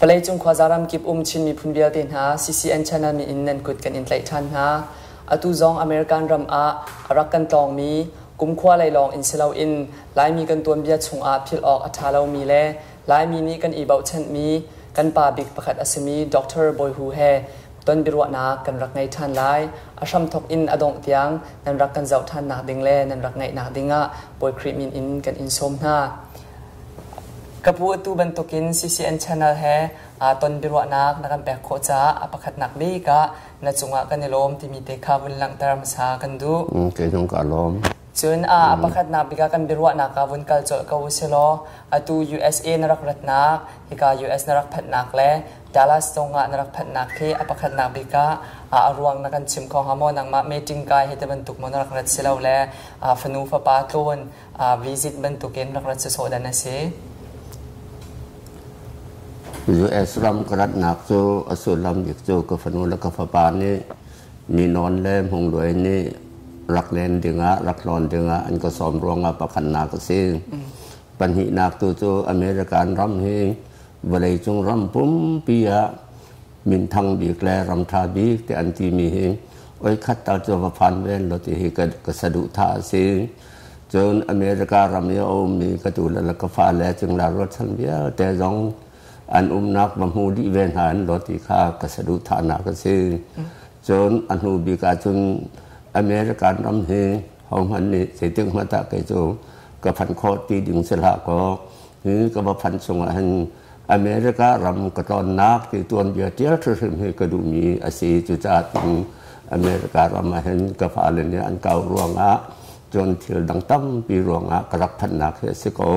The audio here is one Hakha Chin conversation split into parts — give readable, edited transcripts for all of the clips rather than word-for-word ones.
Vawleicung khuaza ramkip um Chin miphun vialte hna CCN channel min in nan kut kan in tlaih ṭhan hna. Atu zong American ram ah a rak kan tlawngmi kumkhua lei lawng in si loin Laimi kan tuanbia chungah philh awk a ṭha lomi le Laimi nih kan i bochanmi kan pa bik pakhat a simi Dr. Bawi Hu he ton biaruahnak kan rak ngei ṭhan lai. A hramthawk in a dongh tiang nan rak kan zoh ṭhannak ding le nan rak ngaihnak dingah Bawi Khrih min in kan in sawm hna. Ka pu atu bantukin CCN channel he ton biaruahnak na kan pek khawh caah a pakhatnak bik ah na cungah kan i lawm timi te kha vun langhter hmasa kan duh. Kei zong ka lawm. Cun a pakhatnak bik ah kan biaruahnak ah vun kal colh ko usilaw atu USA na rak ratnak, hika US na rak phanhnak le Dallas zongah na rak phanhnak khi a pakhatnak bik ah a ruang na kan chim kho hnga maw? Nangmah meeting kai hi te bantuk maw na rak rat si lo le fanu fapa tlawn visit bantukin rak rat sawsawh dan a si? US ram ka ratnak cu a sullam bik cu ka fanu le ka fapa nih Ninawn le Hmungluai nih rak len dingah rak tlawn dingah an ka sawm ruangah pakhatnak a si. Pahnihnak tu cu American ram hi vawleicung ram pumpi ah minthang bik le ram ṭha bik ti an timi hi oi khat tal cu va phan ven lo ti hi ka saduhthah a si. Cun America ram i a ummi ka tu le ka fale cingla ruatchan vialte zong an umnak va hmu dih ve hna an lo ti kha ka saduhthahnak a si. Cun a hnu bik ah cun American ram hi hohmanh nih zeitik hmanh ah kei cu ka phanh khawh ti ding si hlah kaw hi ka va phanh chungah hin America ram ka tlawnnak ti tuanbia ṭial hrimhrim hi ka duhmi a si. Cucaah cun America ram ah hin ka fale nih an kau ruangah cun thil dang tampi ruangah ka rak phanhnak hi a si ko.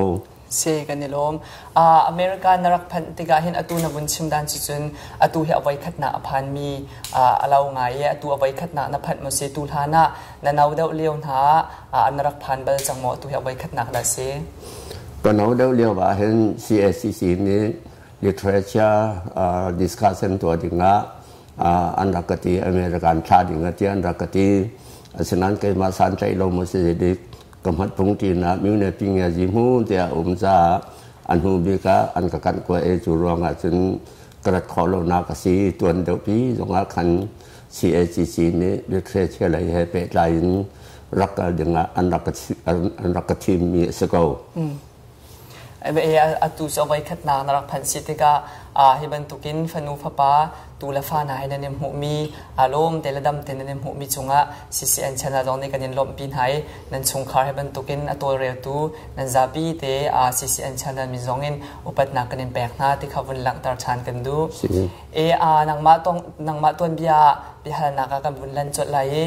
Si kan i lawm. America na rak phanh tikah hin atu na vun chim dan cu cun atu hi a voikhatnak a phanmi a lo ngai i atu a voikhatnak na phanh maw si tu hlan ah na no deuh lio hna ah na rak phan bal cang maw atu hi a voikhatnak dah si? Ka no deuh lio ah hin CACC nih literature discussion tuah dingah an rak ka ti American thla ding ah tiah an rak ka ti asinain keimah santlaih lo maw si dik ka hmat phung ṭin ah myone pingia zi hmu tiah um caah a hnu bik ah an ka kanh kua e cu ruangah cun ka rat khawh lonak a si tuan deuhpi zongah khan CACC nih literature lei he pehtlai in rak kal dingah an rak ka thimmi a si ko. Atu cu a voikhatnak na rak phanh si tikah hi bantukin fanu fapa tu le fa hna he nan i hmuhmi lawm te le dam te nan i hmuhmi cungah CCN channel zong nih kan in lawmhpi hna i nan chungkhar hi bantukin a tawlreltu nan zapi te CCN channel min zong in upatnak kan in pek hna ti kha vun langhter ṭhan kan duh. E nangmah tong nangmah tuanbia biahalnak ah kan vun lan colh lai i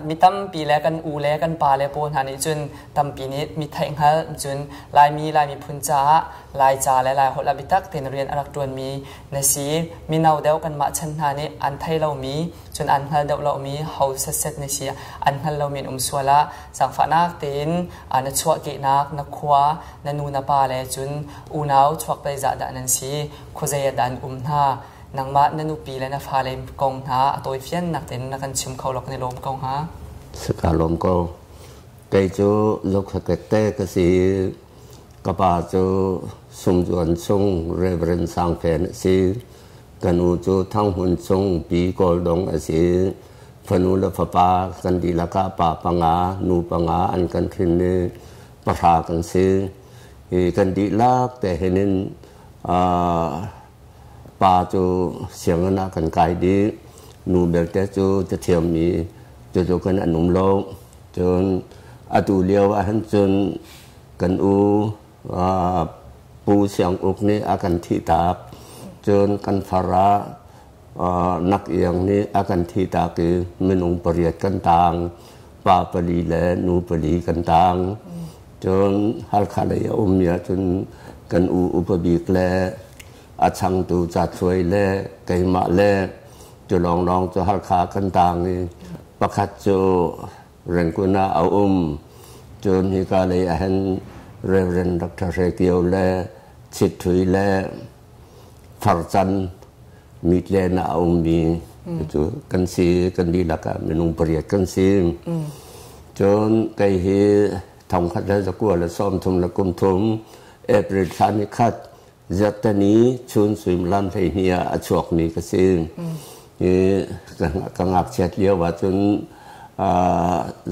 mi tampi le kan u le kan pa le pawl hna nih cun tampi nih mi theih hngalh cun Laimi Lai miphun caah Laica le Laiholh ah biatak tein rian a rak ṭuanmi na si. Mino deuh kanmah chan hna nih an thei lomi cun an hngal deuh lomi ho setset na si an hngal lomi an um sual ah zaangfahnak tein na chuahkehnak na khua na nu na pa le cun unau chuak zeizah dah nan si khuazei ah dah an um hna nangmah na nupi le na fale kong hna a tawifiannak tein na kan chim kho lo kan i lawm ko hnga. Sika lawm ko. Kei cu zohkhaket te ka si. Ka pa cu Sumzuan Sung Reverend Sang Fen a si. Ka nu cu Thang Hmun Sung Pi Kawldong a si. Fanu le fapa kan dihlak ah pa panga, nu panga an kan hrin i pahra kan si. Hi kan dihlak te hin in pa cu sianginn ah kan kai dih. Nu belte cu cathiammi cucu kan an um lo. Cun atu lio ahhin cun kan u Pu Siang Uk nih a kan thihtak. Cun kan far ah Nak Iang nih a kan thihtak i minung pariat kan taang. Pa pali le nu pali kan taang. Cun Halkha lei a ummi ahcun kan u upa bik le a changtu Ca Thluai le keimah le cu lawnglawng cu Halkha kan taang i pakhat cu Rangoon ah a um. Cun hika lei ahhin Reverend Dr. Hre Kio le Chit Htui le Farcan Mitlen ah a ummi cu kan si kan dihlak ah minung pariat kan si. Cun kei hi 1933 April thla ni khat Zarhteni chun suimilam 12 ah a chuakmi ka si. I ka ngakchiat lio ahcun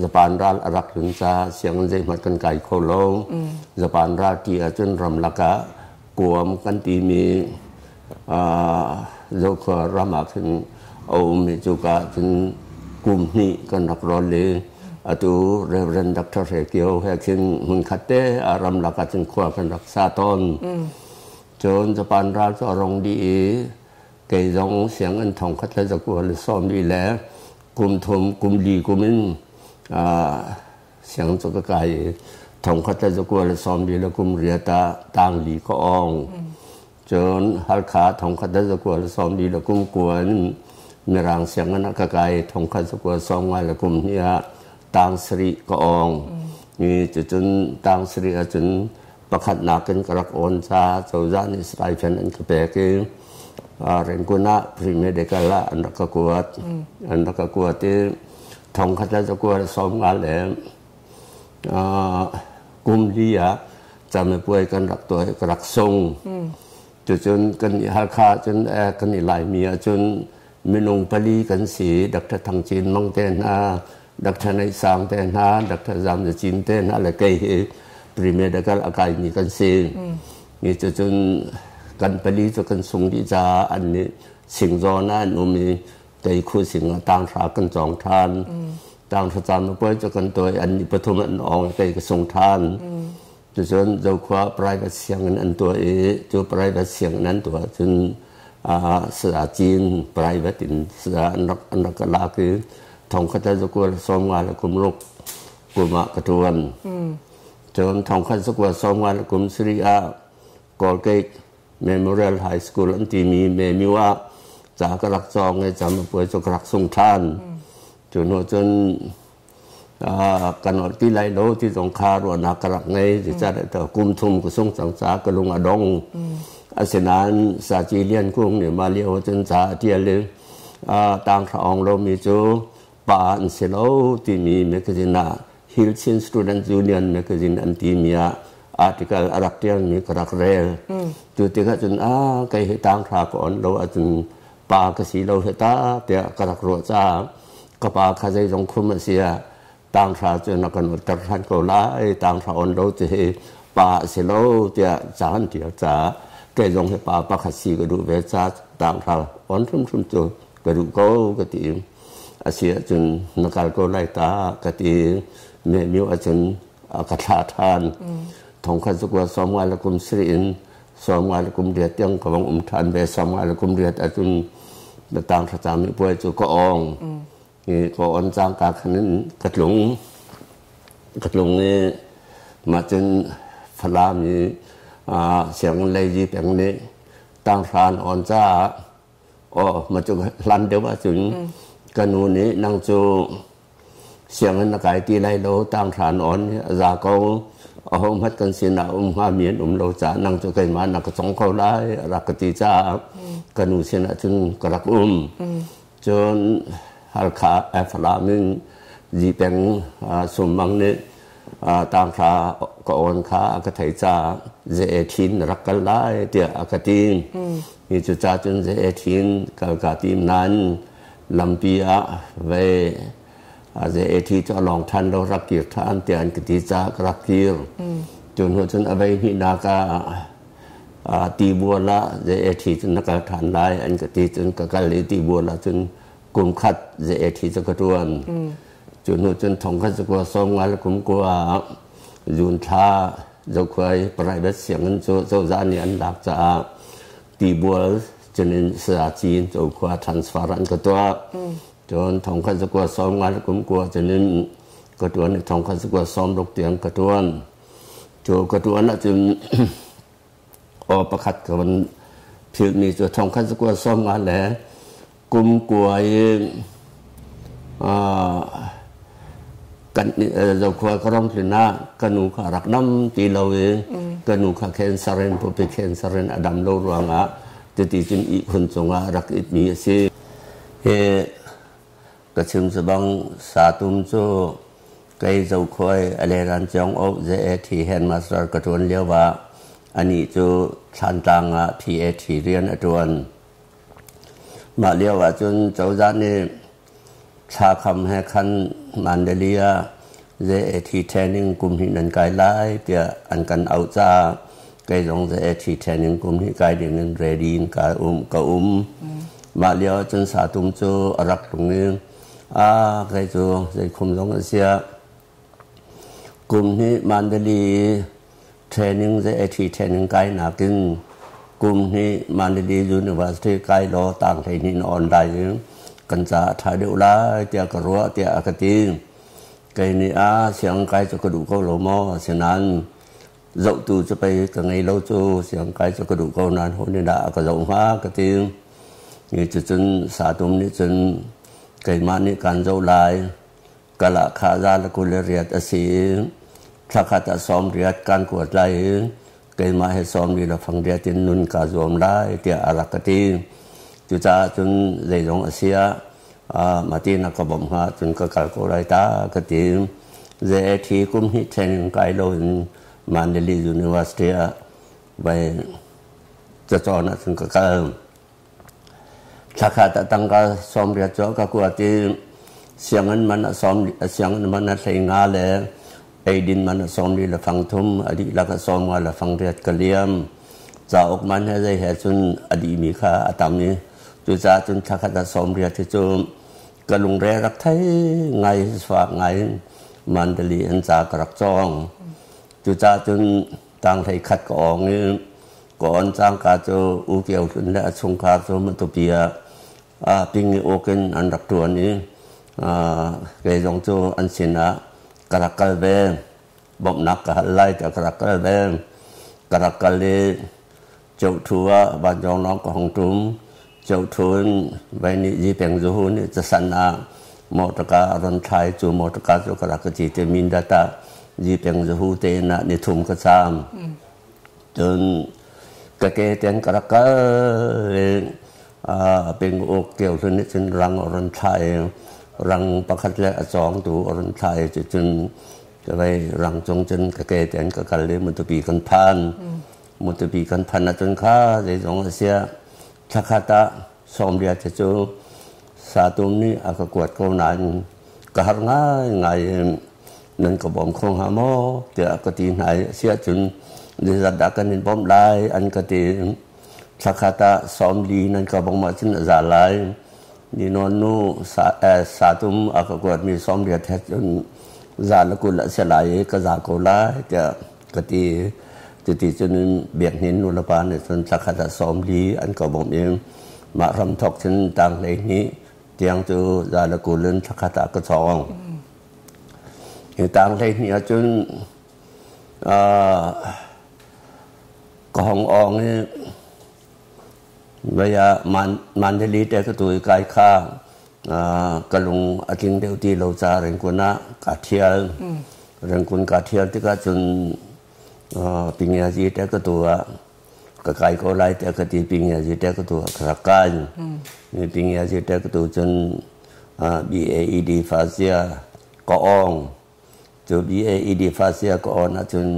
Japan ral a rak tlun caah sianginn zeihmanh kan kai kho lo. Japan ral ti ahcun ramlak ah kuam kan timi Zokhua ram ah khin a um i cuka ahcun kum hnih kan rak rawl i atu Reverend Dr. Hre Kio he khin hmunkhat te ah ramlak ah cun khua kan rak sa tawn. Cun Japan ral cu a rong dih i kei zong sianginn thongkhat le zakua le sawmli le kum thum kum li kum in sianginn cu ka kai i thongkhat le zakua le sawmli le kum riat ah tangli ka awng. Cun Halkha thongkhat le zakua le sawmli le kum kua in Mirang sianginn ah ka kai thongkhat zakua sawmnga le kum hnih ah tang sarih ka awng. I cucun tang sarih ahcun pakhatnak in ka rak awn ca cozah nih stipend an ka pek i Rangoon ah pre-medical ah an rak ka kuat. An rak ka kuat i thongkhat le zakua le sawmnga le kum li ah camipuai kan rak tuah i ka rak sung. Cucun kan i Halkha cun kan i Laimi ahcun minung pali kan si. Dr. Thang Cin Mang te hna, Dr. Neih Sang te hna, Dr. Zam Za Cin te hna le kei hi pre-medical a kaimi kan si. Mi cucun kan pali cu kan sung dih caah an nih singzawn ah an um i kei khu sing ah tanghra kan cawng ṭhan. Tanghra camipuai cu kan tuah i an nih pathum an awng kei ka sung ṭhan. Cucun Zokhua private sianginn an tuah i cu private sianginn an tuah cun saya Cin private in saya an rak ka lak i thongkhat le zakua le sawmnga le kum ruk kum ah ka ṭuan. Cun thongkhat zakua sawmnga le kum sarih ah Colgate Memorial High School an timi Memyu ah ca ka rak cawng i camipuai cu ka rak sung ṭhan. Cu hnu cun kan olh ti lai lo ti zong kha ruahnak ka rak ngei. Zeicahtiah kum thum ka sung cang caah ka lung a dong. Asinain Saci Lian Kung nih mah lio cun ca a ṭial i tanghra awng lomi cu pa an si lo timi magazine ah Hillchin Student Union magazine an timi ah article a rak ṭialmi ka rak rel. Cu tikah cun a kei hi tanghra ka on lo ahcun pa ka si lo hi ta tiah ka rak ruah caah ka pa kha zeizong khum a si ah tanghra cu na kan ter hran ko lai tanghra on lo cu hi pa a si lo tiah ca an ṭial caah kei zong hi pa pakhat si ka duh ve ca tanghra on hrimhrim cu ka duh ko ka ti. A si ahcun na kal ko lai ta ka ti. Mehmio ahcun a ka thlah ṭhan. Thongkhat zakua sawmnga le kum sarih in sawmnga le kum riat tiang ka vong um ṭhan ve. Sawmnga le kum riat ahcun na tanghra cami puai cu ka awng. I ka on cangka khan in ka tlung. Ka tlung i mah cun Falam i sianginn lei zi peng nih tanghra an awn caah Aw ma cu hlan deuh ahcun ka nu nih nang cu sianginn na kai ti lai lo tanghra na on a za ko aho hmat kan sinah um hngami an um lo caah nang cu keimah na ka cong ko lai a rak ka ti caah ka nu sinah cun ka rak um. Cun Halkha Falam in Zipeng Summang nih tanghra ka awn kha a ka thei caah ze thin na rak kal lai tiah a ka ti. Mi cu ca cun ze thin kal ka tim nain lampi ah ve ze thi cu a lawng ṭhan lo rak kir ṭhan tiah an ka ti caah ka rak kir. Cu hnu cun a vei hnihnak ah tibual ah ze thi cun na kal ṭhan lai an ka ti cun ka kal i tibual ah cun kum khat ze thi cu ka ṭuan. Cu hnu cun thongkhat zakua sawmnga le kum kua ah June thla Zokhuai private sianginn cu cozah nih an lak caah tibual cunin sazaci in Zokhua transfer an ka tuah. Cun thongkhat zakua sawmnga le kum kua cunin ka ṭuan i thongkhat zakua sawmruk tiang ka ṭuan. Cu ka ṭuan ahcun aw pakhat ka van philhmi cu thongkhat zakua sawmnga le kum kua i kan zokhua ka ram tlun ah ka nu kha rak dam ti lo i ka nu kha cancer in pupi cancer in a dam lo ruangah cuti cun ihkhun cungah rak itmi a si. Hi ka chim cu bang satum cu kei zokhuai a leran chiong o ze thi headmaster ka ṭuan lio ah Anih cu Thlantlang ah PAT rian a ṭuan. Mah lio ahcun cozah nih thla kham he khan Mandalay ah JAT training kum hnih nan kai lai tiah an kan auh caah kei zong JAT training kum hnih kai ding in ready in ka um ka um. Mah lio ahcun Satum cu a rak tlung i a kei cu zeikhum zong a siah kum hnih Mandalay training JAT training kai nakin kum hnih Mandalay University kai law tang 12 na on lai i kan caah a ṭha deuh lai tiah ka ruah tiah a ka ti. Kei nih a siang kai cu ka duh ko lo maw asinain zohtu cu pei ka ngei lo cu siang kai cu ka duh ko nain ho nih dah a ka zoh hnga ka ti. Ni cucun Satum nih cun keimah nih kaan zoh lai kala kha za le 28 a si i thla khat ah 80 kan kuat lai i keimah he 48 in nun kaa zuam lai tiah a rak ka ti. Cucaah cun zeizong a si ah mati na ka bawmh hnga cun ka kal ko lai ta ka ti. JAT kum hnih training kai loin Mandalay University ah vai cacawn ah cun ka kal. Thlakhat ah tangka 80 cu ka kuat i sianginn man a sawm sianginn man a 15 le eidin man a 43 a dihlak a 58 ka liam. Cauk man he zei he cun a dihmi kha a tam i cucaah cun thlakhat ah 80 hi cu ka lungre rak thei ngai fak ngai Mandalay an ca ka rak cawng. Cucaah cun tang 11 ka awng i Ka on cangka cu U Kio Hlun le a chungkhar cu Matupi ah ping i uk in an rak ṭuan i kei zong cu an sinah ka rak kal ve. Bawmhnak ka hal lai tiah ka rak kal ve. Ka rak kal i Ceuhthu ah vanzawng lawng ka hung ṭum. Ceuhthu in vai nih Zipeng Zuhu nih casan ah mawṭaka a ron thlai cu mawṭaka cu ka rak ka ci te Mindat ah Zipeng Zuhu te inn ah nithum ka caam. Cun ka ke ten ka rak kal i ping uk kio hlun nih cun rang a run thlah i rang pakhat le a cawngtu a run thlah i cucun ka vei rang cung cun ka ke ten ka kal i Matupi kan phan. Matupi kan phan ahcun kha zeizong a siah thlakhat ah 80 cu Satum nih a ka kuat ko nain ka har ngaingai i nan ka bawm kho hnga maw tiah ka ti hna i a si ahcun zeizat dah kan in bawmh lai an ka ti. Thlakhat ah 40 nan ka bawmh ahcun a za lai. Ni nawn nu satum a ka kuatmi 80 he cun za le 20 a si lai i ka za ko lai tiah ka ti. Cuti cun Biak Hnin nu le pa nih cun thlakhat ah 40 an ka bawmh i mah hram thawk cun tang 12 tiang cu za le 20 in thlakhat ah ka cawng. Hi tang 12 ahcun ka hong awng i vei ah Mandalay te ka tu i kai kha ka lung a tling deuh ti lo ca Rangoon ah kaa thial. Rangoon kaa thial tikah cun Pingiazi te ka tu ah ka kai ko lai tiah ka ti Pingiazi te ka tu ah ka rak kai. Pingiazi te ka tu cun BAED Fasia ka awng. Cu BAED Fasia ka awn ahcun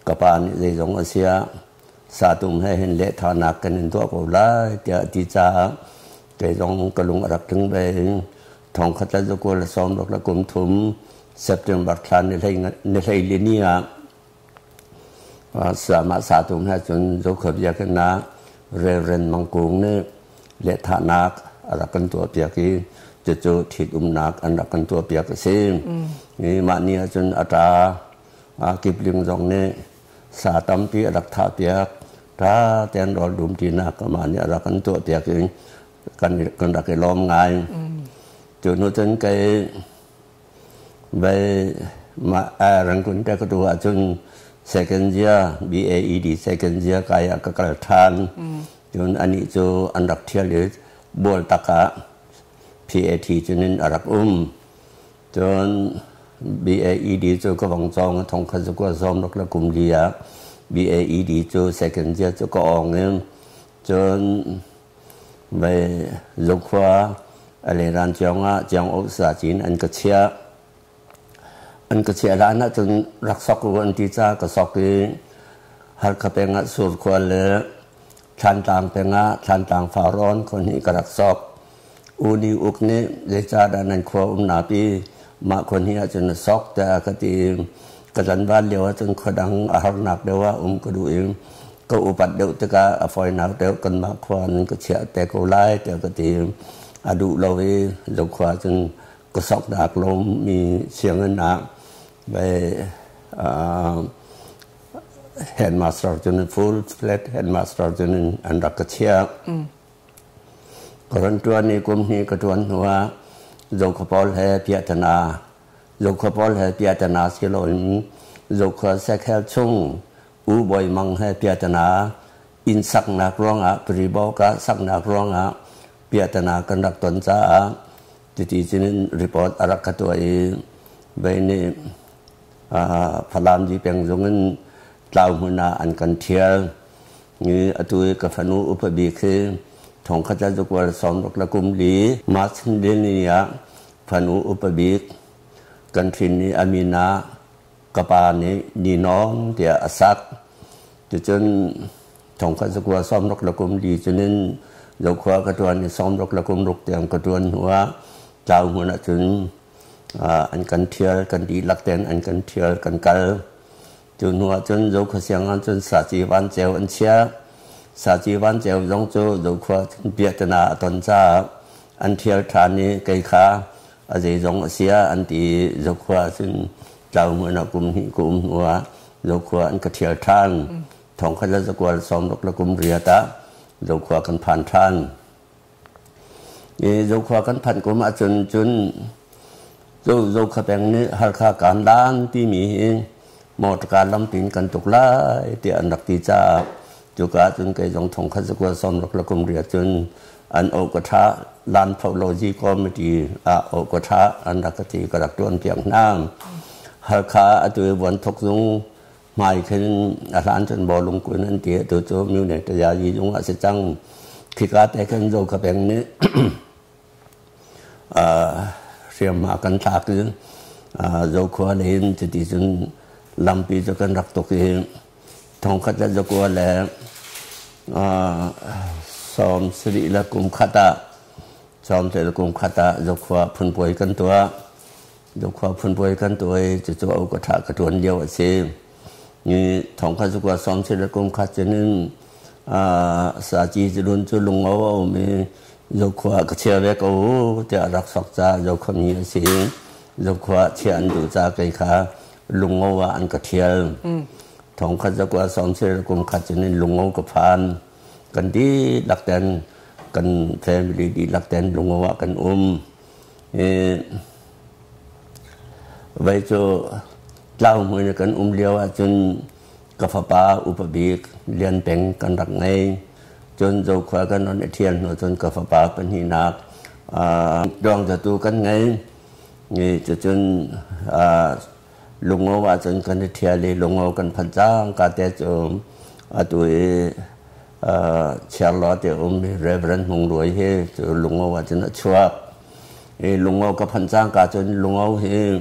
ka pa nih zeizong a siah satum he hin lehthanak kan in tuah ko lai tiah a ti caah kei zong ka lung a rak tling ve i 1963 September thla ni 14 ni ah Mah satum he cun Zokhua biakinn ah Reverend Mang Kung nih lehthahnak a rak kan tuahpiak i cucu ṭhitumnak an rak kan tuahpiak a si. Mah ni ahcun a ṭa Kipling zong nih sa tampi a rak thahpiak. Ṭha tein rawl dum ṭinak amah nih a rak kan tuahpiak i kan rak i lawm ngai. Cu hnu cun kei Vai Rangoon te ka tu ahcun second year BAED second year kai ah ka kal ṭhan. Cun anih cu an rak ṭhial i Bualtak ah PAT cun in a rak um. Cun BAED cu ka vong cawng i 1994 ah BAED cu second year cu ka awng i cun Vai Zokhua a leran ciong ah Ciang Uk Sacin an ka chiah. An ka chiah hlan ahcun rak sok u an ti ca ka sok i Halkha peng ah Surkhua le Thlantlang peng ah Thlantlang Farrawn khua hnih ka rak sok. U Ni Uk nih zeicahdah nan khua umnak pi mah khua hnih ahcun na sok tiah a ka ti i ka tlanval lio ahcun khua dang a harnak deuh ah um ka duh i ka upat deuh tikah a fawinak deuh kanmah khua nan ka chiah te ko lai tiah ka ti. A duh lo i Zokhua cun ka soknak lomi sianginn ah headmaster cun full fledged headmaster cun an rak ka chiah. Ka ron ṭuan i kum hnih ka ṭuan hnuah Zokhua pawl he piahtana Zokhua pawl he piahtana si loin Zokhua Sekhel chung U Bawi Mang he piahtana inn saknak ruangah Pribawk ah saknak ruangah piahtana kan rak ton caah cuti cun report a rak ka tuah i vei nih Falam Peng zung in tlau hmun ah an kan ṭhial. Atu i ka fanu upa bik hi thongkhat le zakual sawmruk le kum li March ni ah fanu upa bik kan hrin i a min ah ka pa nih Ninawng tiah a sak. Cucun thongkhat zakua sawmruk le kum li cunin Zokhua ka ṭuan i sawmruk le kum ruk tiang ka ṭuan hnu ah tlau hmun ahcun an kan ṭhial, kan dihlak tein an kan ṭhial, kan kal. Cu hnu ahcun Zokhua siang ahcun Saci Vanceu an chiah. Saci Vanceu zong cu Zokhua piahtana a ton caah an ṭhial ṭhan i kei kha a zeizong a si ah an ti i Zokhua ahcun tlau hmun ah kum hnih ka um hnu ah Zokhua an ka ṭhial ṭhan. Thongkhat le zakual sawmruk le kum riat ah Zokhua kan phan ṭhan. I Zokhua kan phanh kum ahcun cun Zokhua peng nih Halkha kan lan timi hi mawṭka lampi in kan tuk lai tiah an rak ti caah cuka ahcun kei zong thongkhat zakual sawmruk le kum riat cun an aw ka ṭha Lan Phology Committee ah aw ka ṭha an rak ka ti ka rak ṭuan piak hna. Halkha atu i vuanthok zung hmai khin a hlan cun bawlung kun an ti atu cu Myone Tayayi zung ah si cang. Khika te khin Zokhua peng nih hriamhma kan thlak i Zokhua lei in cuti cun lampi cu kan rak tuk i thongkhat le zakua le sawm sarih le kum khat ah sawm sarih le kum khat ah Zokhua phunpuai kan tuah. Zokhua phunpuai kan tuah i cucu au ka ṭha ka ṭuan lio a si. Ni thongkhat zakua sawm sarih le kum khat cun in Saci culun cu lungo a um i Zokhua ka chia ve ko tiah rak sok ca Zokhua mi a si. Zokhua chia an duh ca kei kha lungo ah an ka ṭhial. Thongkhat zakua sawmsarih le kum khat cun in lungo ka phan. Kan dihlak ten kan family dihlak ten lungo ah kan um. Vai cu tlau hmun i kan um lio ahcun ka fapa upa bik Lian Peng kan rak ngei. Cun Zokhua kan ron i ṭhial hnu cun ka fapa pahnihnak Tluang Zatu kan ngei. Cucun Lungo ahcun kan i ṭhial i Lungo kan phanh cangka te cu atu i Chiarlaw te um Reverend Hmung Luai hi cu Lungo ahcun a chuak. I Lungo ka phanh cangka cun Lungo hi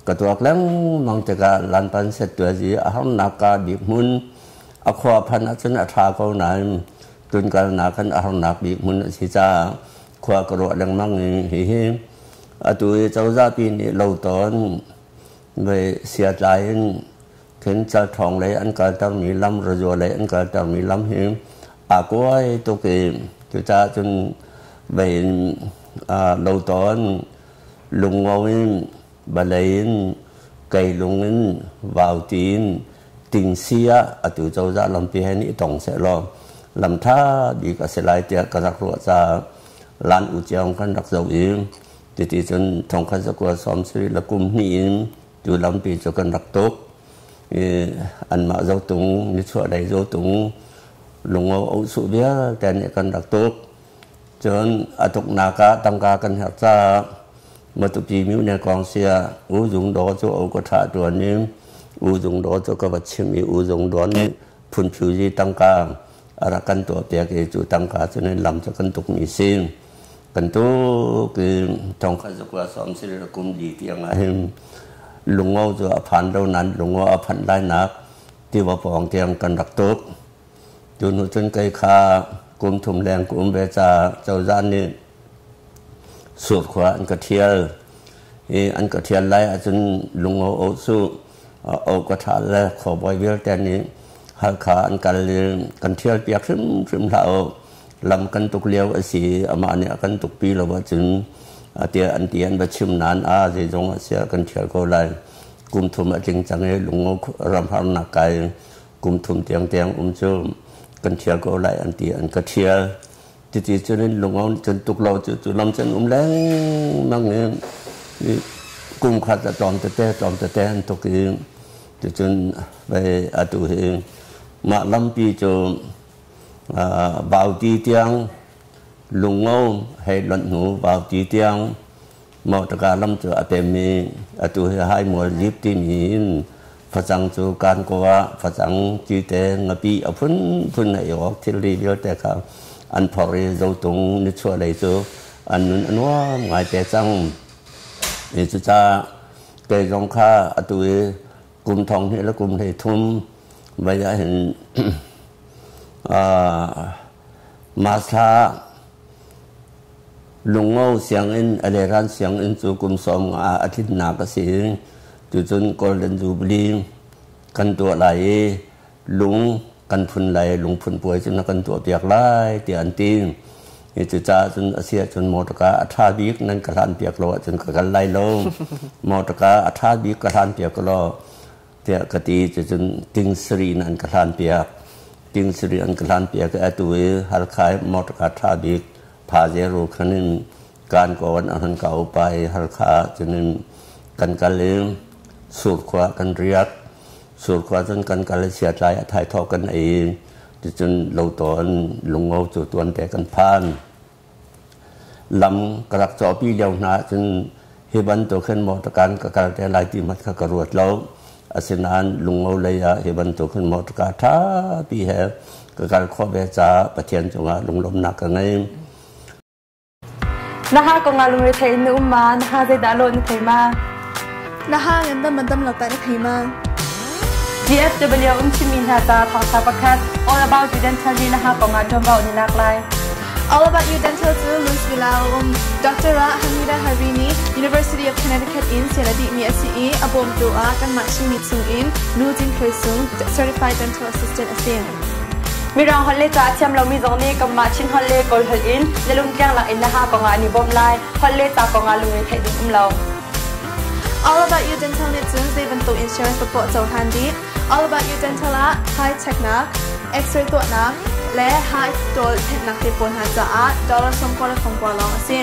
ka tuak lengmang tikah lanpan settuazi a harnak ka bik hmun a khua phan ahcun a ṭha ko nain tunkalnak kan a harnak bik hmun a si caah khua ka ruah lengmang i hihi atu i cozah pi nih lo tawn ve siatlai in khin calṭhawng lei an kaltermi lam rajua lei an kaltermi lam hi aa kuai tuk i cucaah cun vei in lo tawn lungo in balei in keilung in vauti in tingsi ah atu cozah lampi he nih tong sehlaw lam ṭha bik a si lai tiah ka rak ruah caah lan u ciang kan rak zoh i cuti cun thongkhat zakua sawm sarih le kum hnih in tu lampi cu kan rak tuk i anmah zotung nichuah lei zotung lungo auhsuh vialte nih kan rak tuk. Cun a tuknak ah tangka kan herh caah Matupi myone kong sia U Zung Daw cu o ka ṭha ṭuan i U Zung Daw cu ka va chim i U Zung Daw nih phunphuzi tangka a rak kan tuahpiak i cu tangka cu nih lam cu kan tukmi si. Kan tuk i thongkhat zakua sawm sarih kum li tiang ah hin lungo cu a phan lo nain lungo a phanh lainak Tiva pawng tiang kan rak tuk. Tu hnu cun kei kha kum thum leng ka um ve ca cozah nih Surkhua an ka ṭhial. I an ka ṭhial lai ahcun lungo o cu o ka ṭha le khuabawi vialte nih Halkha an kal i kan ṭhial piak hrimhrim hlah u. Lam kan tuk lio a si i amah nih a kan tukpi lo ahcun tiah an ti an va chim nain a zeizong a si ah kan ṭhial ko lai. Kum thum a tling cang i lungo ram harnak kai kum thum tiangtiang um cu kan ṭhial ko lai an ti an ka ṭhial. Cuti cun in lungo cun tuk lo cu cu lam cun um lengmang i kum khat a tlawm tete tlawm tete an tuk i cucun vei atu hi mah lampi cu Bauti tiang lungo hei lonh hnu Bauti tiang Mawṭaka lam cu a pem i atu hi Haimual Jeep timi in facang cu kan ko ah facang cite ngapi a phunphun a i awk thilri vialte kha an phorh i Zotung nichuahlei cu an nun a nuam ngaite cang. I cucaah kei zong kha atu i kum thong hnih le kum hlei thum vai ah hin Masa Lungo sianginn a leran sianginn cu kum sawm nga ah a tlinnak a si. Tucun Golden Jubilee kan tuah lai i lung kan phun lai, lungphun puai cu na kan tuahpiak lai tiah an ti. Hi cucaah cun a si ahcun mawṭaka a ṭha bik nan ka hlanpiak lo ahcun ka kal lai lo. Mawṭaka a ṭha bik ka hlanpiak law tiah ka ti. Cucun ting sarih in an ka hlanpiak. Ting sarih an ka hlanpiak i atu i Halkha i mawṭaka ṭha bik Phazeru khan in kan kawn a han ka upa i Halkha ah cun in kan kal i Surkhua kan riak. Surkhua cun kan kal i siatlai a thaithawh kan ei. Ticun lotawn lungo cu tuante kan phan. Lam ka rak cawhpi lio hna ahcun hi bantuk hin mawṭakan ka kal te lai ti hmanh kha ka ruat lo. Asinain lungo lei ah hi bantuk hin mawṭaka ṭhapi he ka kal khawh ve caah Pathian cungah lunglawmhnak ka ngei. Na ha kong ah lungrethei in na um ma? Na ha zeidah lawh na thei ma? Na ha ngandam man dam lo ta na thei ma? DFW um chimmi hna ca thawngtha pakhat All About You Dental nih na ha kong ah ṭuanvo an i lak lai. All About You Dental cu Louisville ah a um. Dr. Hamida Harini, University of Connecticut in sian a dihmi a si i a bawmtu ah kanmah Chinmi chungin Nu Jin Hlui Sung, Certified Dental Assistant a si. Mirang holh le ca a thiam lomi zong nih kanmah Chin holh le Kawl holh in na lungtliang lak in na ha kong ah an i bawmh lai. Holh le ca kong ah lungre theih ding um lo. All About You Dental nih cun zei bantuk insurance paohpaoh cohlan dih. All About You Dental ah high checknak, X-ray tuahnak, le high toll thenhnak te pawl hna caah dollar sawmkua le thongkua lawng a si.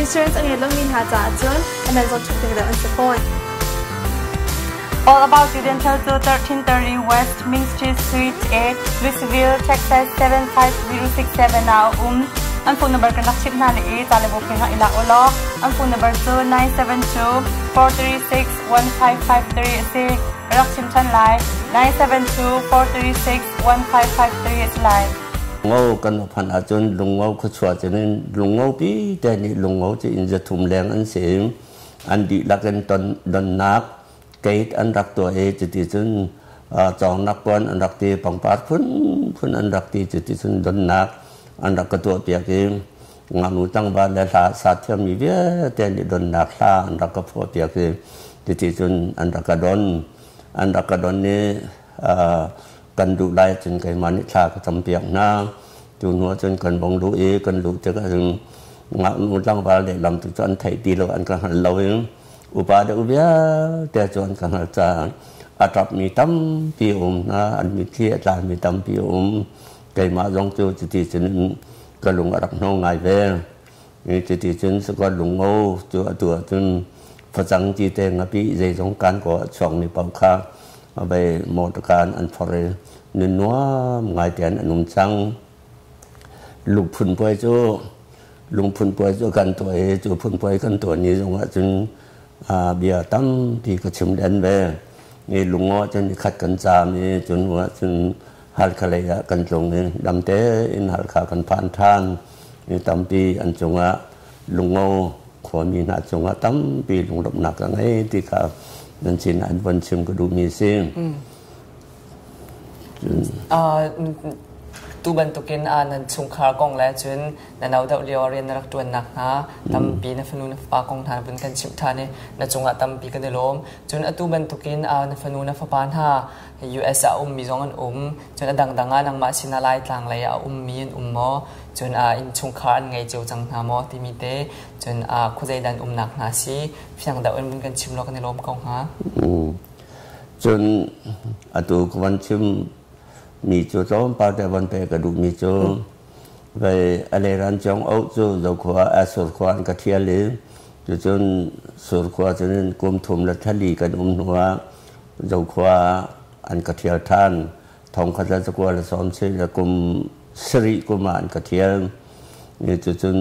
Insurance a ngei lomi hna caah cun a man zong ṭhumh ding deuh an si fawn. All About You Dental cu 1330 West Main Street, Suite A, Louisville, Texas 75067 ah a um. An phone number kan rak chimh hna le i ca le bu phe i lak u law an phone number cu 972 436 1553 a si. Ka rak chim ṭhan lai. 972 436 1553 a si lai. Ngo kan phan ahcun lungo khuachuah cun in lungo pi te nih lungo cu in zathum leng an si an dihlak in ton donnak gate an rak tuah i cuti cun cawngnak puan an rak ti pangpar phunphun an rak ti cuti cun donnak an rak ka tuah piak i ngaknu tlangval le hla sa thiammi vialte nih donnak hla an rak ka phuah piak i cuti cun an rak ka don an rak ka don i kan duh lai cun keimah nih thla ka campiak hna tu hnu ahcun kan bong luh i kan luh tikah cun ngaknu tlangval lehlam tu cu an theih ti lo an ka hngal lo i upa deuh vialte cu an ka hngalh caah a ṭapmi tampi um hna an mitthli a tlami tampi um keimah zong cu cuti cun ka lung a rak hno ngai ve cuti cun sakaw lungo cu atu ahcun facang ti te ngapi zeizong kan ko a chuakmi paoh kha vei motorkan an phor i nun nuam ngai tein an um cang lungphun puai cu lungphun puai cu kan tuah i cu phun puai kan tuah ni zong ahcun bia tampi ka chim len ve ni lungo cun khat kan caam i cun hnu ahcun Halkha lei ah kan tlung i damte in Halkha kan phan ṭhan mi tampi an cungah lungo khuami hna cungah tampi lunglawmhnak ka ngei ti kha nan sin an von chim ka duhmi si. Tu bantukin nan chungkhar kong le cun na no deuh lio rian na rak ṭuannak hna tampi na fanu na fapa kong hna vun kan chimh ṭhan i na cungah tampi kan i lawm. Cun atu bantukin na fanu na fapa hna US ah a ummi zong an um. Cun a dangdang ah nangmah sinah Laitlang lei ah a ummi an um maw? Cun innchungkhar an ngei cio cang hna maw timi te cun khuazei dan umnak hna si fiang deuh in vun kan chim law kan i lawm ko hnga. Cun atu ka van chim mi cu tlawmpal te van pe ka duhmi cu vei a leiran cong oh cu Zokhua Surkhua an ka ṭhial i cucun Surkhua cun kum thum le thali kan um hnu ah Zokhua an ka ṭhial ṭhan. Thongkhat le zakua le sawm si le kum sarih kum ah an ka ṭhial. Cucun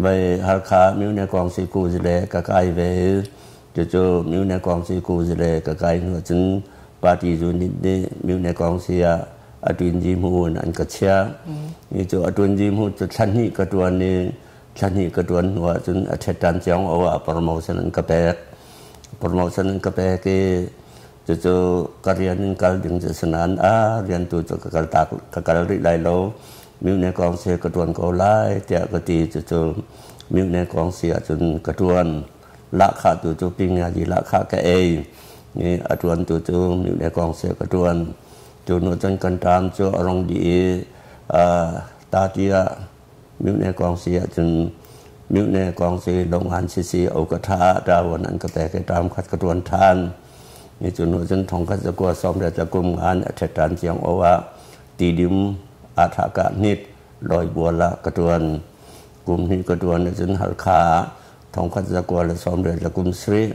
vei Halkha Myone Kawngsi ku zile ka kai ve i cucu Myone Kawngsi ku zile ka kai hnu cun party unit nih Myone Kawngsi ah a ṭuinzi hmu in an ka chiah. Cu a ṭuanzi hmu cu thla hnih ka ṭuan i thla hnih ka ṭuan hnu ah cun a ṭhetṭan ciang o ah promotion an ka pek. Promotion an ka pek i cucu ka rian in kal ding cu si nain a rian tu cu ka kal tak ka kal rih lai lo. Myone kong si ka ṭuan ko lai tiah ka ti. Cucu Myone kong si ahcun ka ṭuan. Lahkhah tu cu pingyazi lahkhah ka ei. I a ṭuan tu cu Myone kong si ka ṭuan. Cu hnu cun kan ṭam cu a rong dih i tati ah Myone kong si ahcun Myone kong si longan sisi o ka ṭha ṭawan an ka pek i ṭam khat ka ṭuan ṭhan. Ni cu hnu cun thongkhat zakua sawm riat le kum ngan a ṭhet ṭan ciang o ah tidim aa thah ka hnit lawi bual ah ka ṭuan. Kum hnih ka ṭuan ahcun Halkha ah thongkhat zakua le sawm riat le kum sarih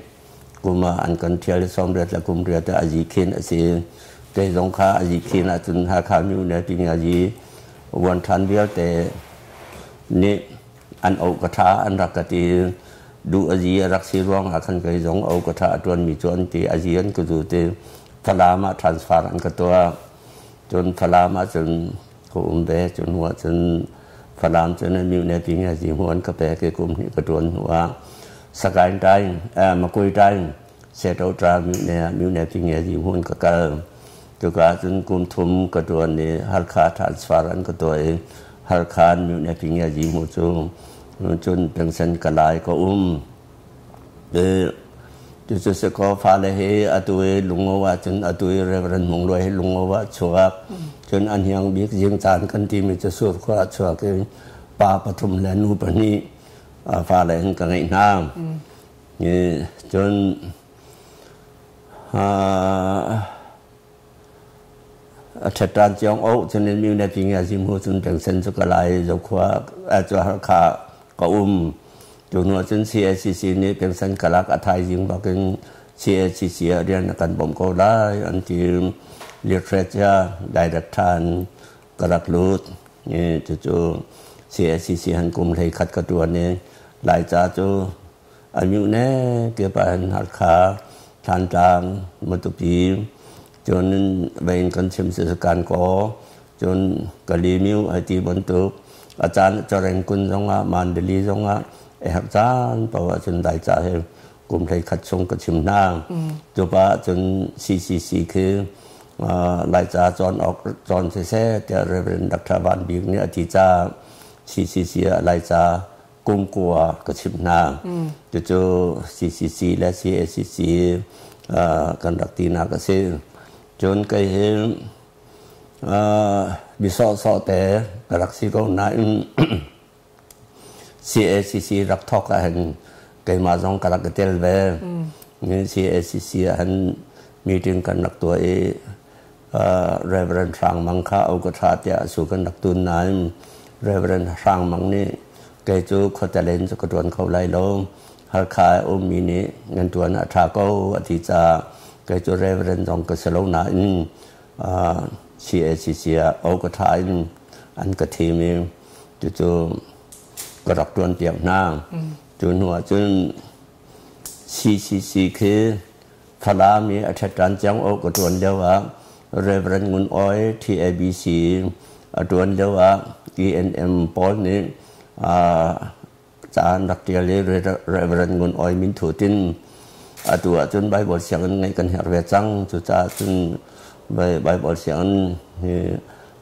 kum ah an kan ṭhial i sawm riat le kum riat ah azi khin a si. Kei zong kha azi khin ahcun Hakha myu le Pingazi vuan ṭhan vialte nih an oh ka ṭha an rak ka ti. Duh azi a rak si ruang ah khan kei zong oh ka ṭha a ṭuanmi cu an ti azi an ka zu ti Falam ah transfer an ka tuah. Cun Falam ah cun ka um ve. Cu hnu ah cun Falam cun myu ne Pingazi hmu an ka pek i kum hnih ka ṭuan hnu ah Sagaing Taing, Makui Taing, Seto Tra myu ne myu ne Pingazi hmu an ka kal. Cuka cun kum thum ka ṭuan i Halkha transfer an ka tuah i Halkha myu ne Pingazi hmu cu cun pension ka lai ka um. Cucu si kaw fale hi atu i Lungo ah cun atu i Reverend Hmung Luai hi Lungo ah chuak. Cun a hniang bik Jingcaan kan timi cu Surkhua ah chuak i pa pathum le nu pahnih fale hin ka ngeih hna. Cun A ṭhetṭan ciong oh cun in myu ne pi ngia zim hu cun pengsen cu ka lai Zokhua cu Halkha ka um. Tu hnu cun CACC nih pengsen ka lak a thaizing bakin CACC ah rian a kan bawmh ko lai an ti. Literature director in ka rak lut. Cucu CACC han kum hlei khat ka ṭuan i Laica cu a myuhne ke pa hin Halkha, Thantlang, Matupi, cun vein kan chim si kan ko, cun Kalimyu ai ti bantuk a caan Choreng kun zongah Mandali zongah a herh caan paoh ahcun Laica he kum hlei khat chung ka chim hna. Cu pa cun CCC khi Laica cawn awk cawn siseh tiah Reverend Dr. Van Bik nih a ti caah CCC ah Laica kum kua ka chimh hna. Cucu CCC le CACC kan rak tinak a si. Cun kei hi mi sawhsawh te ka rak si ko nain CACC rak thawk ahhin keimah zong ka rak i tel ve. CACC ahhin meeting kan rak tuah i Reverend Hrang Mang kha au ka ṭha tiah su kan rak tun nain Reverend Hrang Mang nih kei cu khuatelen cu ka ṭuan kho lai lo Halkha i ummi nih nan ṭuan ah ṭha ko a ti caah kei cu Reverend zong ka si lo nain CACC ah au ka ṭha in an ka thim i cucu ka rak ṭuan piak hna. Cu hnu ah cun CCC khi Falam i a ṭhetṭan ciang awk ka ṭuan lio ah Reverend Ngun Awi TABC a ṭuan lio ah ENM pawl nih ca an rak ṭial i Reverend Ngun Awi min thut in atu ahcun Bible sianginn ngeih kan herh ve cang. Cucaah cun Bible sianginn hi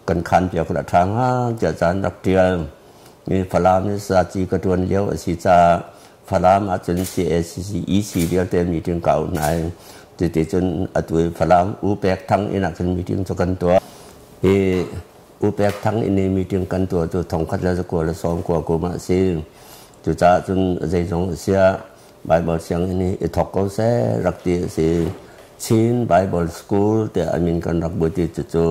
kan khan piak la ṭha hnga tiah caan rak ṭial. Mi Falam hi saci ka ṭuan lio a si caah Falam ahcun CACC EC vialte meeting ka auh hna i cuti cun atu i Falam U Pek Thang inn ah khin meeting cu kan tuah. Hi U Pek Thang inn i meeting kan tuah cu 1990 kum ah a si. Cucaah cun zeizong a siah Bible sianginn hi i thawk ko seh rak ti a si. Chin Bible School tiah a min kan rak but i cucu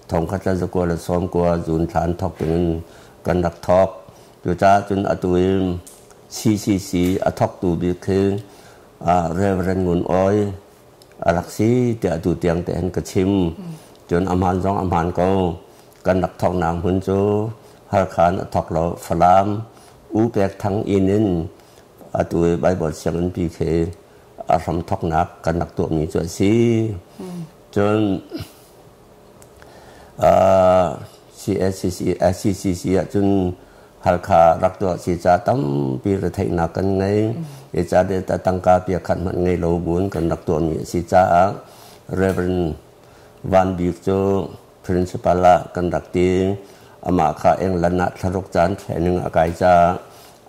1990 June thla an thawk dingin kan rak thawk. Cucaah cun atu i CCC a thawktu bik khi Reverend Ngun Awi a rak si tiah atu tiang te hin ka chim. Cun a hmaan zong a hmaan ko. Kan rak thawknak hmun cu Halkha in a thawk lo. Falam U Pek Thang inn in atu i Baibal sianginnpi khi a hramthawknak kan rak tuahmi cu a si. Cun CSCC, SCCC ahcun Halkha rak tuah si ca tampi retheihnak kan ngei. Zeicahtiah tangka pia khat hmanh ngei lo buin kan rak tuahmi a si caah Reverend Van Bik cu principal ah kan rak ti. Amah kha England ah thlaruk caan training a kai caah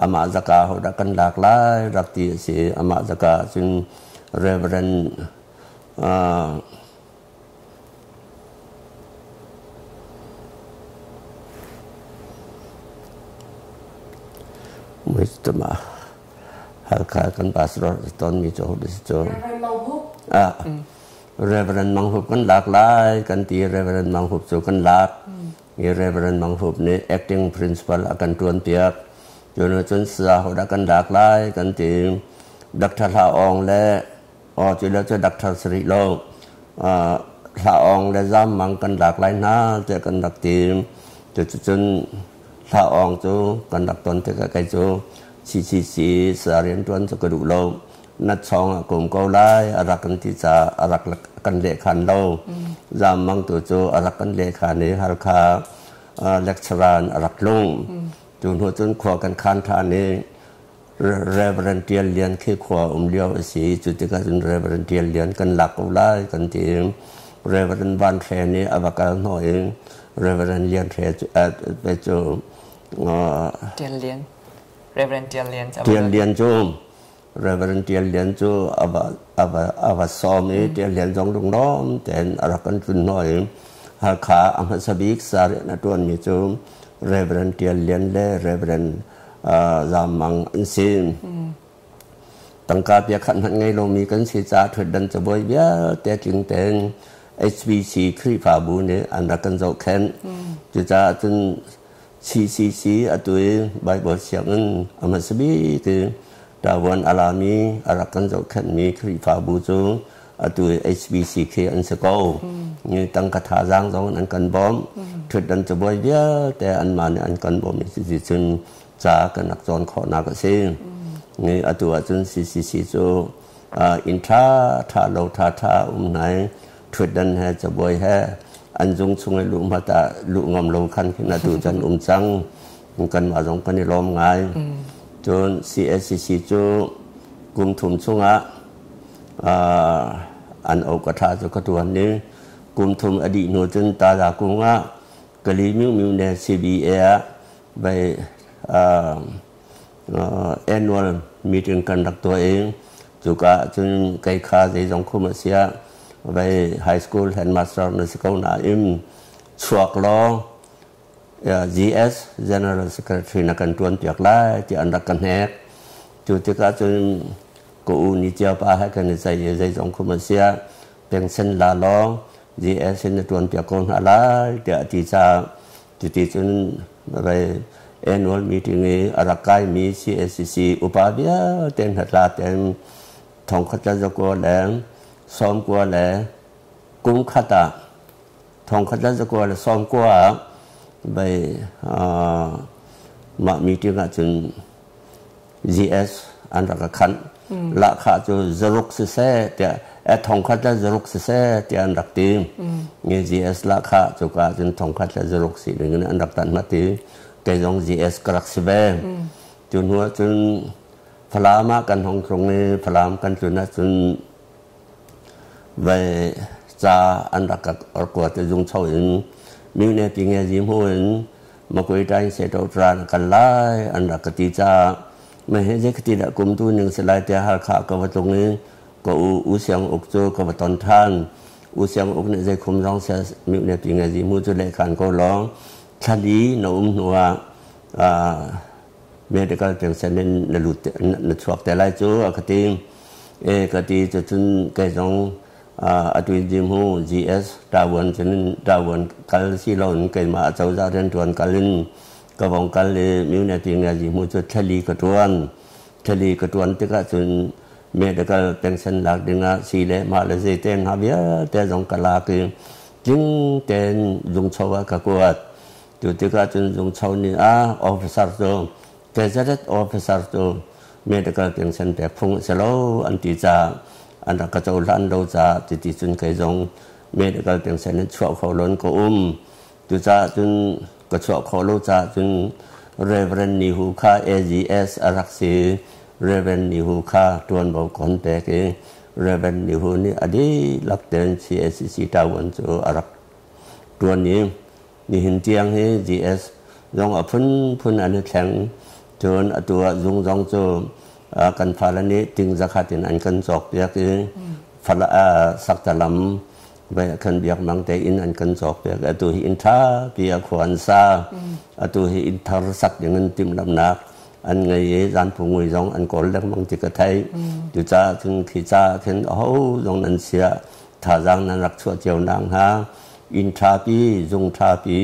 amah zaka hodah kan lak lai rak ti a si. Amah zaka cun Reverend Halkha kan pastor tonmi cu ho si cu. Reverend Mang Hup kan lak lai kan ti. Reverend Mang Hup cu kan lak. I Reverend Mang Hup nih acting principal a kan tuan piak. Cun cun sa ho dah kan lak lai kan ti. Dr. Hla Aung le Aw cu le cu Dr. Sri lo Hla Aung le Zam Mang kan lak lai hna tiah kan rak ti. Cuticun Hla Aung cu kan rak ton tikah kei cu CCC sa rianṭuan cu ka duh lo. Na chawng ah kum ko lai a rak kan ti caah a rak kan lehkhan lo. Zam Mang tu cu a rak kan lehkhan i Halkha lecturer in a rak tlung. Cu hnu cun khua kan khan ṭhan i Reverend Tial Lian khi khua um lio a si. Cu tikah cun Reverend Tial Lian kan lak ko lai kan ti. Reverend Van Hre nih a va kal hnawh i Reverend Lian Hre cu cu Tial Lian Reverend Tial Lian Tial Lian cu Reverend Tial Lian cu a va a va a va sawm i Tial Lian zong lunglawm tein a rak kan tlun hnawh i Halkha a hmasa bik sa rian a ṭuanmi cu Reverend Tial Lian le Reverend Zam Mang an si. Tangka pia khat hmanh ngei lomi kan si caah ṭhutdan cabuai vialte tling tein HBC Khrihfabu nih an rak kan zohkhenh. Cucaah cun CCC atu i Baibal sianginn a hmasa bik i ṭavuan a lami a rak kan zohkhenhmi Khrihfabu cu atu i HBC khi an si ko. Tangka thazaang zong an kan bawmh. Ṭhutdan cabuai vialte anmah nih an kan bawmh i cuticun ca kan rak cawn khawhnak a si. Atu ahcun CCC cu inn ṭha ṭha lo ṭha ṭha um hna i ṭhutdan he cabuai he an zung chung i luh hmat ah luh ngam lo khan khin atu cun um cang. Kanmah zong kan i lawm ngai. Cun CACC cu kum thum chungah an o ka ṭha cu ka ṭuan i kum thum a dih hnu cun Tada kung ah Kali Myu Myu ne CBA ah vai annual meeting kan rak tuah i cuka cun kei kha zeizong khum a siah vai high school headmaster na si ko nain chuak law GS General Secretary na kan ṭuan piak lai tiah an rak ka hnek. Cu tikah cun ka u ni cia pa he kan i ceih i zeizong khum a siah pension la law GS in na ṭuan piak ko hna lai tiah a ti caah cuti cun annual meeting i a rak kaimi CACC upa vialte hnatla ten thongkhat le zakua le sawmkua le kum khat ah thongkhat le zakua le sawmkua ah bei mah meeting ahcun GS an rak ka khanh. Lahkhah cu zaruk siseh tiah thongkhat le zaruk siseh tiah an rak ti. GS lahkhah cuka cun thongkhat le zaruk si ding in an rak tanh hmat i kei zong GS ka rak si ve. Cu hnu ahcun Falam ah kan hong tlung i Falam kan tlun ahcun vai Ca an rak ka kuat i zungcho in myone pinge zi hmu in Makwe tain se to tran kan lai an rak ka ti caah mah hi zei khati dah kum tu ning si lai tiah Halkha ka va tlung i ka u U Siang Uk cu ka va ton ṭhan. U Siang Uk nih zei khum zong sia myone pinge zi hmu cu lehkhan ko law thla li na um hnu ah medical pension in na lut na chuak te lai cu a ka ti. E ka ti cucun kei zong atu in zi hmu GS ṭavuan cun ṭavuan kal si loin keimah acozah rianṭuan kal in ka vong kal i myone pinge zi hmu cu thla li ka ṭuan. Thla li ka ṭuan tikah cun medical pension lak dingah si le mah le zei te hna vialte zong ka lak i tling tein zungcho ah ka kuat. Cu tikah cun zungcho nih a officer cu gazetted officer cu medical pension pek phung a si lo an ti caah an rak ka cohlan lo caah cuti cun kei zong medical pension in chuah kho loin ka um. Cucaah cun ka chuah khawh lo caah cun Reverend Ni Hu kha AGS a rak si. Reverend Ni Hu kha ṭuanvo kon pek i Reverend Ni Hu nih a dihlak tein CACC ṭavuan cu a rak ṭuan i nihin tiang hi GS zong a phunphun an i thleng. Cun atu ah zung zong cu kan fale nih ting zakhat in an kan cawkpiak i saktalam kan biak mang te in an kan cawkpiak. Atu hi inn ṭha pi a khua an sa. Atu hi inn thar sak ding in timhlamhnak an ngei i zanpungui zong an kawl lengmang ti ka theih. Cucaah cun khi ca khin aho zong nan siah thazaang nan rak chuah cio nakhnga inn ṭha pi zung ṭha pi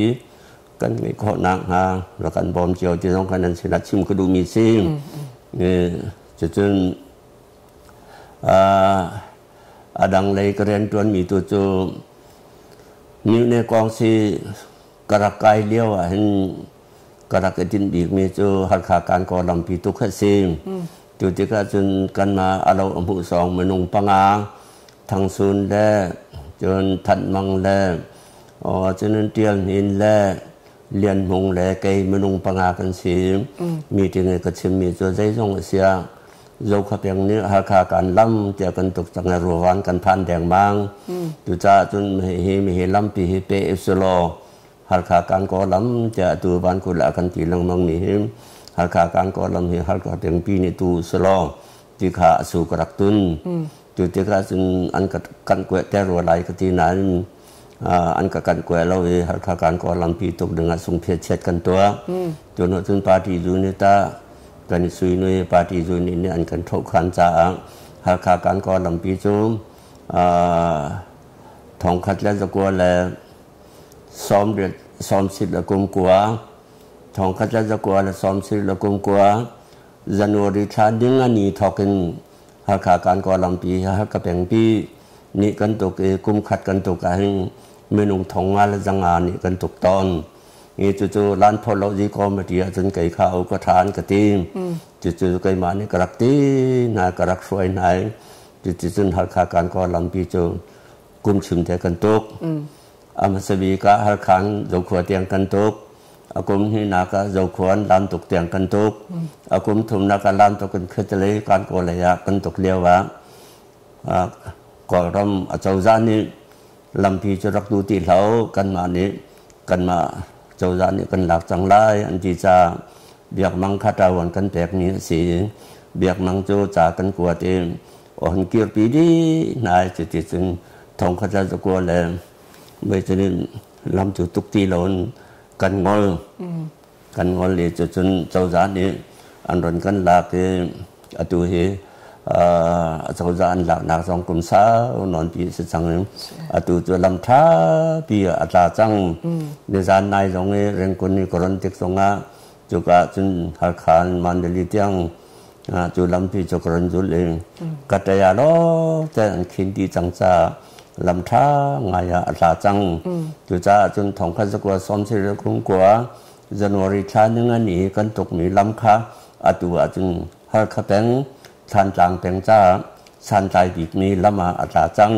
kan ngeih khawh nakhnga rak kan bawm cio ti zong kha nan sinah chim ka duhmi si. Cucun a dang lei ka rianṭuanmi tu cu myone kong si ka rak kai lio ah hin ka rak i tinh bikmi cu Halkha kan kaw lampi tuk kha si. Tu tikah cun kanmah a lo a hmuh sawng minung panga Thangsun le cun That Mang le cun Tial Hnin le Lian Hmung le kei minung panga kan si. Meeting i ka chimmi cu zeizong a siah Zokhua peng nih Halkha kan lam tiah kan tuk cang i Ruavan kan phan dengmang. Cucaah cun hihi mihi lampi hi pe usulaw Halkha kan kaw lam tiah atu van kul ah kan ti lengmang mi hi Halkha kan kaw lam hi Halkha pengpi nih tu usulaw ti kha a su ka rak tun. Cu tikah cun an ka kan kueh ter rua lai ka ti nain an ka kan kueh lo i Halkha kan kaw lampi tuk dingah sungphiat chiat kan tuah. Cu hnu cun party zu nih ta kan i sui nui party zu nih nih an kan ṭhohkhan caah Halkha kan kaw lampi cu thongkhat le zakua le 98 19 1990 January thla ding a ni thawk in Halkha kan kaw lampi Halkha pengpi nih kan tuk i kum khat kan tuk ah hin minung thong nga le zanga nih kan tuk tawn. I cucu lan phawt lo zi committee ahcun kei kha u ka ṭha an ka ti. Cucu keimah nih ka rak ti hna ka rak hruai hna i cuticun Halkha kan kaw lampi cu kum chim te kan tuk. A hmasa bik ah Halkhan Zokhua tiang kan tuk. A kum hnihnak ah Zokhuan Lamtuk tiang kan tuk. A kum thumnak ah Lamtuk in Khuatalei kan kaw lei ah kan tuk lio ah Kawlram acozah nih lampi cu rak duh ti hlah kanmah nih kanmah cozah nih kan lak cang lai an ti caah Biakmang kha ṭavuan kan pekmi a si. Biakmang cu ca kan kuat i hon kirpi dih hna i cuti cun thong khat le zakua le mei cun lam cu tuk ti loin kan ngol. Kan ngol i cucun cozah nih an ron kan lak i atu hi acozah an laknak zong kum sau nawn pi si cang i atu cu lam ṭha pi a tla cang. Nizan nai zong i Rengkun i ka ron tik zongah cuka cun Halkha in Mandalay tiang cu lampi cu ka ron zul i ka ṭaya lawng te an khin dih cang caah lam ṭha ngai ah a tla cang. Cucaah cun thongkhat zakua sawm sarih kum kua January thla ningani kan tukmi lam kha atu ahcun Halkha peng, Thlantlang peng caah santlai bikmi lam ah a tla cang.